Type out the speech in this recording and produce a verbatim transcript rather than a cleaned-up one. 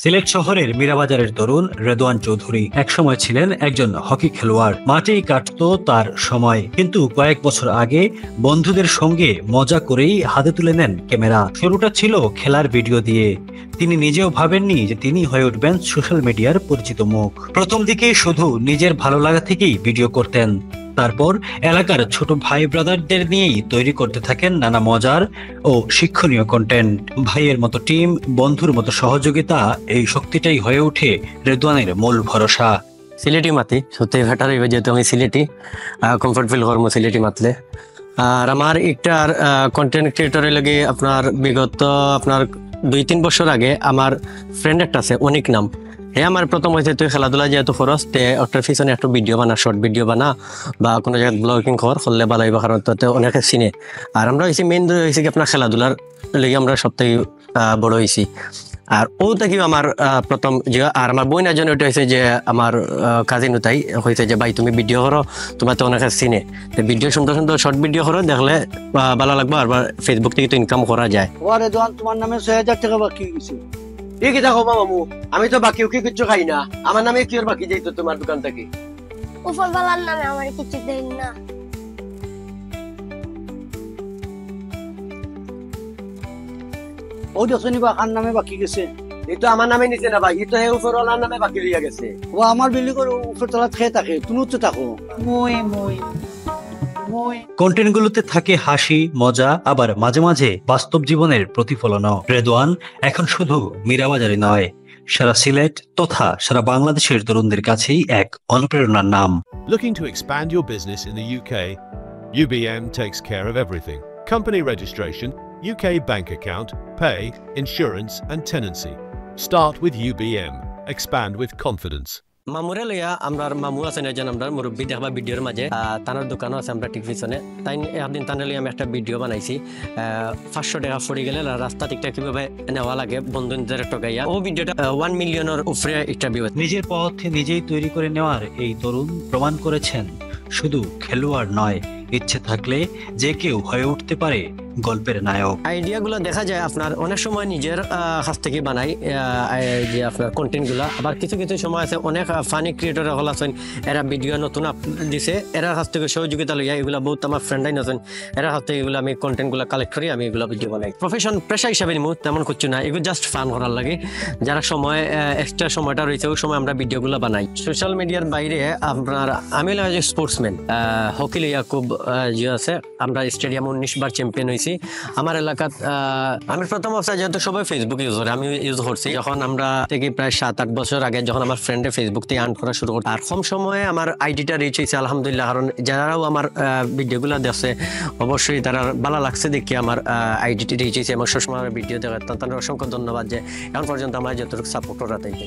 সিলেট শহরের মীরাবাজারের তরুণ রেদওয়ান চৌধুরী একসময় ছিলেন একজন হকি খেলোয়াড়। মাঠেই কাটতো তার সময়, কিন্তু কয়েক বছর আগে বন্ধুদের সঙ্গে মজা করেই হাতে তুলে নেন ক্যামেরা। শুরুটা ছিল খেলার ভিডিও দিয়ে। তিনি নিজেও ভাবেননি যে তিনি হয়ে উঠবেন সোশ্যাল মিডিয়ার পরিচিত মুখ। প্রথম দিকে শুধু নিজের ভালো লাগা থেকেই ভিডিও করতেন। তারপর এলাকার ছোট ভাই ব্রাদারদের নিয়েই তৈরি করতে থাকেন নানা মজার ও শিক্ষণীয় কন্টেন্ট। ভাইয়ের মতো টিম, বন্ধুর মতো সহযোগিতা, এই শক্তিটাই হয়ে ওঠে রেদওয়ানের মূল ভরসা। সিলেটি মাতি সত্যি বেটার হইবে, যেহেতু আমি সিলেটি, কমফোর্ট ফিল করবো সিলেটি মাতলে। আর আমার একটার কন্টেন্ট ক্রিয়েটরের লগে আপনার বিগত আপনার দুই তিন বছর আগে আমার ফ্রেন্ড একটা আছে, অনিক নাম। হে আমার প্রথম হয়েছে, "তুই খেলাধুলা যেহেতু করস, তে ওটার পিছনে একটু ভিডিও বানা, শর্ট ভিডিও বানা, বা কোনো জায়গায় ব্লগিং কর, করলে ভালো হইব, কারণ তোতে অনেকে চিনে।" আর আমরা হয়েছি মেইন ধরে হয়েছে কি আপনার খেলাধুলার লগে আমরা সব থেকে বড় হয়েছি। আর ও থাকি আমার আহ, প্রথম যে, আর আমার বইন একজন ওইটা হয়েছে যে আমার কাজিন উতাই হয়েছে যে, "ভাই, তুমি ভিডিও করো, তোমার তো অনেকে চিনে, তো ভিডিও সুন্দর সুন্দর শর্ট ভিডিও করো, দেখলে আহ, ভালো লাগবে, আর ফেসবুক থেকে তো ইনকাম করা যায়।" ওরে দোয়ান, তোমার নামে ছয় হাজার টাকা বাকি হয়ে গেছে। কি কিতা কবা মামু, আমি তো বাকি উকি কিচ্ছু খাই না। আমার নামে কি আর বাকি যাইতো তোমার দোকান থেকে? উপরওয়ালার নামে আমার কিছু দেন না। ও দেখছো নি বা কার নামে বাকি গেছে? এই তো আমার নামে নিছে না ভাই, এই তো হে উপরওয়ালার নামে বাকি লইয়া গেছে। ও আমার বিল্ডিং এর উপর তলাত খেয়ে থাকে, তুমি উঠতে থাকো। মই মই মই কন্টেন্টগুলোতে থাকে হাসি, মজা, আবার মাঝে মাঝে বাস্তব জীবনের প্রতিফলনও। রেদওয়ান এখন শুধু মীরাবাজারে নয়, সারা সিলেট তথা সারা বাংলাদেশের তরুণদের কাছেই এক অনুপ্রেরণার নাম। Looking to expand your business in the U K? U B M takes care of everything: company registration, U K bank account, pay, insurance, and tenancy. Start with U B M. Expand with confidence. মামুরে লইয়া আমরার মামু আছেন একজন, আমরার মুরব্বী দেখবা ভিডিওর মাঝে, আহ, তানর দোকানও আছে আমরা ঠিক পিছনে। তাই একদিন তানরে লইয়া আমি একটা ভিডিও বানাইছি, আহ, পাঁচশো টাকা পড়ি গেলে রা-, রাস্তা ঠিকঠাক কিভাবে নেওয়া লাগে বন্ধুদের ঠগাইয়া। ও ভিডিওটা ওয়ান মিলিয়নের উপরে একটা ভিউ। নিজের পথ নিজেই তৈরি করে নেওয়ার এই তরুণ প্রমাণ করেছেন শুধু খেলোয়াড় নয়, ইচ্ছে থাকলে যে কেউ হয়ে উঠতে পারে গল্পের নায়ক। আইডিয়াগুলো দেখা যায় আপনার অনেক সময় নিজের আহ, কাছ থেকে বানাই, আহ, এই যে আপনার কন্টেন্টগুলো। আবার কিছু কিছু সময় আছে অনেক ফানি ক্রিয়েটর হল আছেন, এরা ভিডিও নতুন আপ দিছে, এরার কাছ থেকে সহযোগিতা লইয়া এগুলো বহুত আমার ফ্রেন্ডাই আছেন, এরার কাছ থেকে এগুলো আমি কন্টেন্টগুলো কালেক্ট করি, আমি এগুলো ভিডিও বানাই। প্রফেশন, পেশা হিসাবে নিমু তেমন কিছু না, এগুলো জাস্ট ফান করার লাগে। যারা সময়, এক্সট্রা সময়টা রয়েছে, ওই সময় আমরা ভিডিওগুলো বানাই। সোশ্যাল মিডিয়ার বাইরে আপনার আমি হলাম যে স্পোর্টসম্যান, হকি লইয়া খুব আহ, ইয়ে আছে। আমরা স্টেডিয়াম উনিশ বার চ্যাম্পিয়ন হয়েছি। আমার এলাকাত আহ, আমি প্রথম অবস্থায় যেহেতু সবাই ফেসবুক ইউজ করে, আমি ইউজ করছি। যখন আমরা থেকে প্রায় সাত আট বছর আগে যখন আমার ফ্রেন্ডে ফেসবুক থেকে আর্ন করা শুরু করতে, আর কম সময়ে আমার আইডিটা রিচ হয়েছে আলহামদুলিল্লাহ। কারণ যারাও আমার ভিডিওগুলো দেখছে অবশ্যই তারা ভালো লাগছে দেখে আমার আইডিটি রিচ হয়েছে এবং সবসময় আমার ভিডিও দেখে। তো তাদের অসংখ্য ধন্যবাদ যে এখন পর্যন্ত আমার যতটুকু সাপোর্ট করা থাকে।